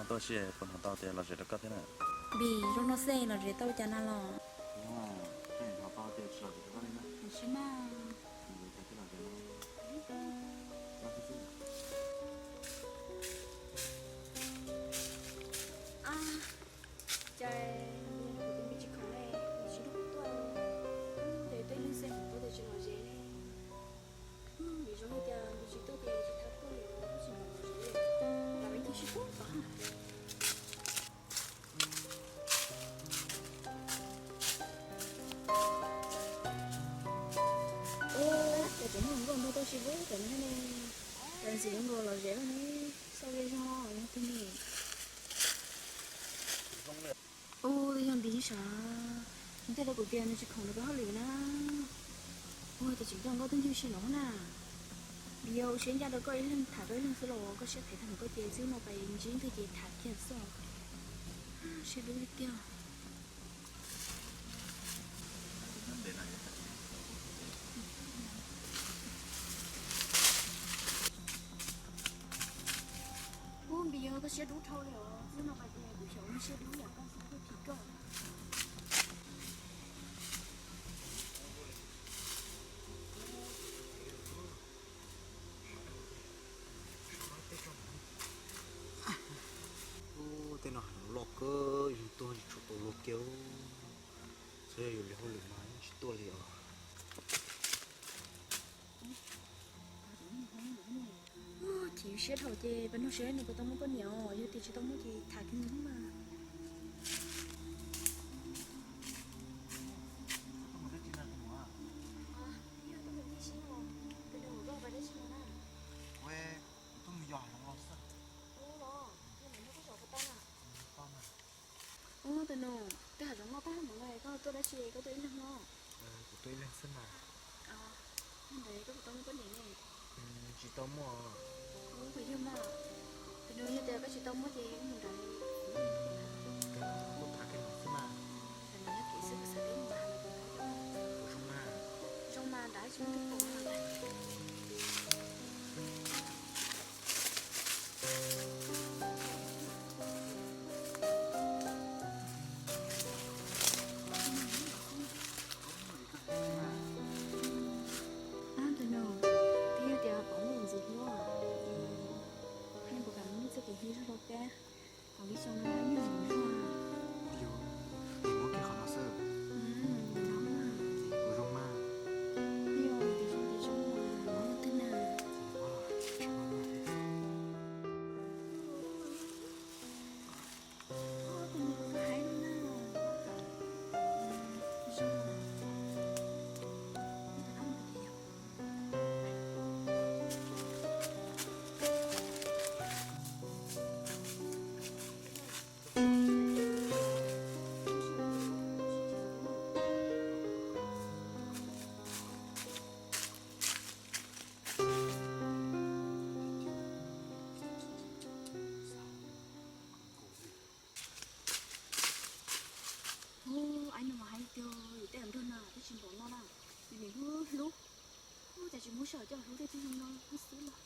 Tuaj si puas hnov tau tias lom zem rau koj thiab na? Vim zoo no xwb lom zem tau cas na los? Tsis mas. Cas kuv tus npis tsis khoom ne, nws tsis nrog kuv tuaj. Ces tej neeg xeem kuv tias tsis lom zem ne. Vim zoo li tias npis tsis tuaj ces tsis tau tuaj li, tsis lom zem li. Los ib tug sib pab tod. Ua cas tseem muaj hluas nkauj ntau tuaj si ub tam no ne. Cas ntxim zoo nkaus lom zem lawm ne, xauj li zoo yog twg ne. Ua tej yog npis sav, nws thiaj li kuv tias nws tsis khoom rau peb hauj lwm na. Ua cas tseem coj nkauj tuaj ncig si no na. Vim yog ua siab ncaj rau koj ib leeg tham koj ib leeg xwb los koj siab phem tag nrho koj ces txij no pais ntsib ntawd ces tham kiag xwb. Siab dub tiag tiag. Ub, npis yog koj siab dub dhau li os, txij no pais ces kuv xyaum ua siab dub yam koj xwb thiaj phim koj. Ub, tej no hav zoov loj kawg, yus tuaj tsis tshua tau luag kiag. Txhob yog yus li hauj lwm mas yeej tsis tuaj li os. Chim siab dhau ces pab nug seb nws puas tau muaj poj niam os, yog tias tsis tau muaj ces tham kiag nws mas. Ub, tus nus, tej hav zoov loj tag npaum no koj tuaj dab tsi, koj tuaj ib leeg no? Kuv tuaj ib leeg xwb mas. Ntawd koj puas tau muaj poj niam ne? Tsis tau muaj. Ub, puas yog mas? Tus nus, yog tias koj tsis tau muaj ces mus nrad li. Kuv tuaj tham kiag no xwb mas. Tam no yog kev xwb kuv xav tias mus nrad lawm. Kuv zoo mas. Zoo mas nrad tsis muaj tus pom. Ab, tus nus, twb yog tias pom muaj ntxiv hlub es, haj puas kam muaj txoj kev hlub zog rau peb, qhov ib xyoo no peb nyob ntawm no zog. Yus, es muab kiag qhov no xwb. Ntawm no mas. Kuv zoo mas. Yog tias zoo ces zoo mas, muab twg na? Ub, aib no mas hais tias yus tej hluas nraug na twb tsis npaum no na, yus niam hlub hlub. Ub, cas tsis muab sij hawm coj hlub tej tug zoo no xwb los.